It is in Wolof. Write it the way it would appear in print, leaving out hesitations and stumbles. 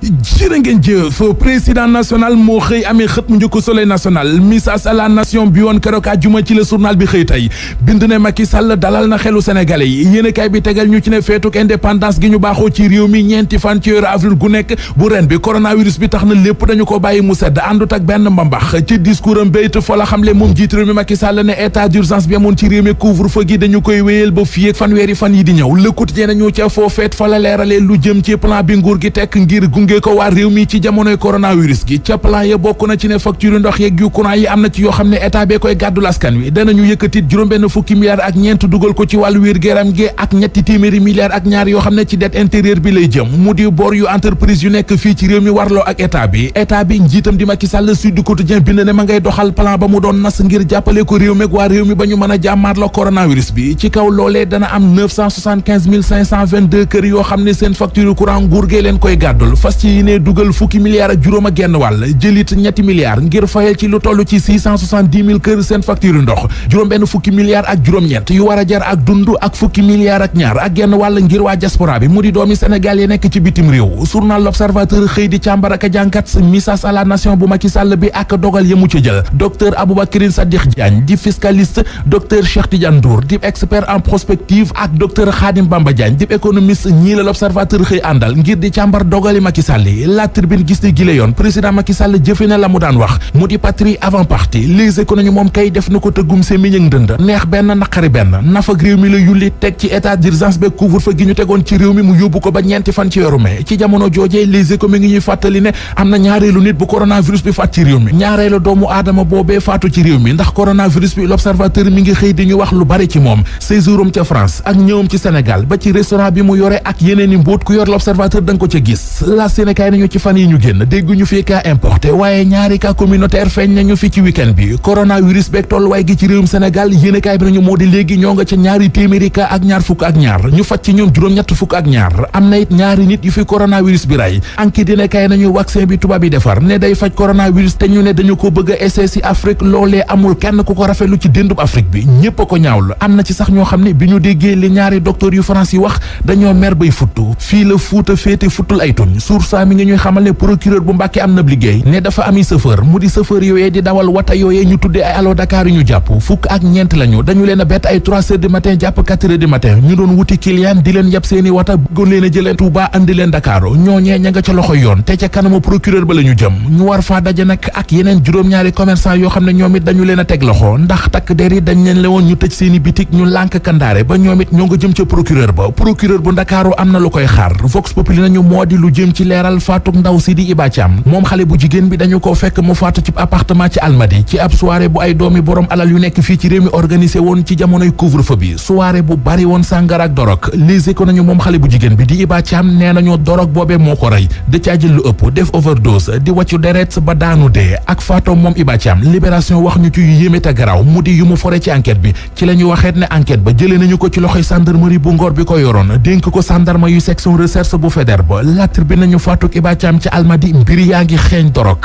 jërë ngeen jëf président national moo xëy amee xët mu njëkk Soleil national message à la nation bi woon keroog àjjuma ci la journal bi xëy tey bind ne Macky Sall dalal na xelu sénégalais yi yéenekaay bi tegal ñu ci ne feetuk indépendance gi ñu baaxoo ci réew mi ñeenti fan ci weeru avril gu nekk bu ren bi coronavirus bi tax na lépp dañu ko bàyyi mu sedd àndut ak benn mbambax ci discours am béyt fa la xamle moom jiit réew mi Macky Sall ne état d'urgence bi amoon ci réew mi couvre-feu gi dañu koy wéyal ba fii ak fanweeri fan yi di ñëw Le Quotidien nañu ca foofeet fa la leeralee lu jëm ci plan bi nguur gi tekk ngir gunge ko waa réew mi ci jamonoy coronavirus gi ca plan ya bokk na ci ne facture ndox yeeg yu courant yi am na ci yoo xam ne état bee koy gàddul askan wi danañu yëkkatit juróom-benn fukki milliards ak ñeent dugal ko ci wàllu wér-gu-yaram gi ak ñetti téeméeri milliards ak ñaar yoo xam ne ci dette intérieure bi lay jëm mu di bor yu entreprise yu nekk fii ci réew mi warloo ak état bi njiitam di Macky Sall Sud Quotidien bind ne ma ngay doxal plan ba mu doon nas ngir jàppale ko réew mi ak waa réew mi ba ñu mën a jàmmaarloo coronavirus bi ci kaw loolee dana am 975 522 kër yoo xam ne seen facture courant nguur gee leen koy gàddul fas ci ne dugal fukki milliards ak juróom ak genn wàll jëlit ñetti milliards ngir fayal ci lu toll ci 670 000 kër seen facture ndox juróom benn fukki milliards ak juróom-ñett yu war a jar ak dund ak fukki milliards ak ñaar ak genn wàll ngir waa diaspora bi mu di doomi Sénégal yi nekk ci bitim réew journal L'Observateur xëy di càmbar ak a jànkat message à la nation bu Macky Sall bi ak dogal ya mu ci jël docteur Aboubacrine Sadikh Diagne di fiscaliste docteur Cheikh Tidiane Ndour di expert en prospective ak docteur Khadim Bamba Diagne di économiste ñii la L'Observateur xëy àndal ngir di càmbar dogali Macky Sall yi La Tribune gis ni gile yoon président Macky Sall jëfe na la mu daan wax mu di patrie avant parti Les Échos nañu moom kay def na ko tëggum sémmiñ ak ndënd neex benn naqari benn nafak réew mi la yulli teg ci état d'urgence be couvre-feu gi ñu tegoon ci réew mi mu yóbbu ko ba ñeenti fan ci weeru mai ci jamono joojee Les Échos mi ngi ñuy fàttali ne am na ñaareelu nit bu coronavirus bi faat ci réew mi ñaareelu doomu aadama boobee faatu ci réew mi ndax coronavirus bi L'Observateur mi ngi xëy di ñu wax lu bari ci moom séjouram ca France ak ñëwam ci Sénégal ba ci restaurant bi mu yore ak yeneen i mbóot ku yor L'Observateur da nga ko ca gis la Sénégal nañu ci fan yi ñu génn dégguñu fi cas importé waaye ñaari cas communautaire feeñ nañu fi ci week-end bi coronavirus beeg tolluwaay gi ci réewum Sénégal yéenekaay bi nañu moo di léegi ñoo nga ca ñaari téeméeri cas ak ñaar fukk ak ñaar ñu faj ci ñoom juróom-ñett fukk ak ñaar am na it ñaari nit yu fi coronavirus bi ray enquête dina kay nañu vaccin bi tubaab yi defar ne day faj coronavirus te ñu ne dañu ko bëgg a essayer ci Afrique loolee amul kenn ku ko rafetlu ci déndub Afrique bi ñépp a ko ñaawlu am na ci sax ñoo xam ne bi ñu déggee li ñaari docteur yu France yi wax dañoo mer bay futtu fii la fuuta féete futtul ay tuñ source mi ngi ñuy xamal ne procureur bu Mbàkke am na liggéey ne dafa ami chauffeur mu di chauffeur yooyee di dawal wata yooyee ñu tuddee ay Allo Dakar yu ñu jàpp fukk ak ñeent lañu dañu leen a bett ay 3 heures du matin jàpp 4 heures du matin ñu doon wuti client di leen yab seeni wata bëggoon leen a jëleen Touba andi leen Dakar ñooñee ña nga ca loxo yoon te ca kanamu procureur ba la ñu jëm ñu war faa daje nag ak yeneen juróom-ñaari commerçant yoo xam ne ñoom it dañu leen a teg loxo ndax takk der yi dañ leen la woon ñu tëj seeni bitik ñu lànk kandaare ba ñoom it ñoo nga jëm ca procureur ba procureur bu Ndakaaru am na lu koy xaar Vox Populi nañu moo di lu jëm ci leeral faatuk ndaw si di Iba Thiam moom xale bu jigéen bi dañu ko fekk mu faatu ci appartement ci Almadi ci ab soirée bu ay doomi borom alal yu nekk fii ci réew mi organisé woon ci jamonoy couvre-feu bi soirée bu bari woon sàngara ak dorog lise ko nañu moom xale bu jigéen bi di Iba Thiam nee nañu dorog boobee moo ko rey da caa jël lu ëpp def overdose di wàccu deret ba daanu dee ak faatoom moom Iba Thiam libération wax ñu ci yu yéeme te garaaw mu di yu mu fore ci enquête bi ci la ñu waxeet ne enquête ba jëlee nañu ko ci loxoy gendarmerie bu Ngor bi ko yoroon dénk ko gendarme yu section recherche bu Faidherbe bi nañu faatuk Iba Thiam ci Almadi mbir yaa ngi xeeñ dorog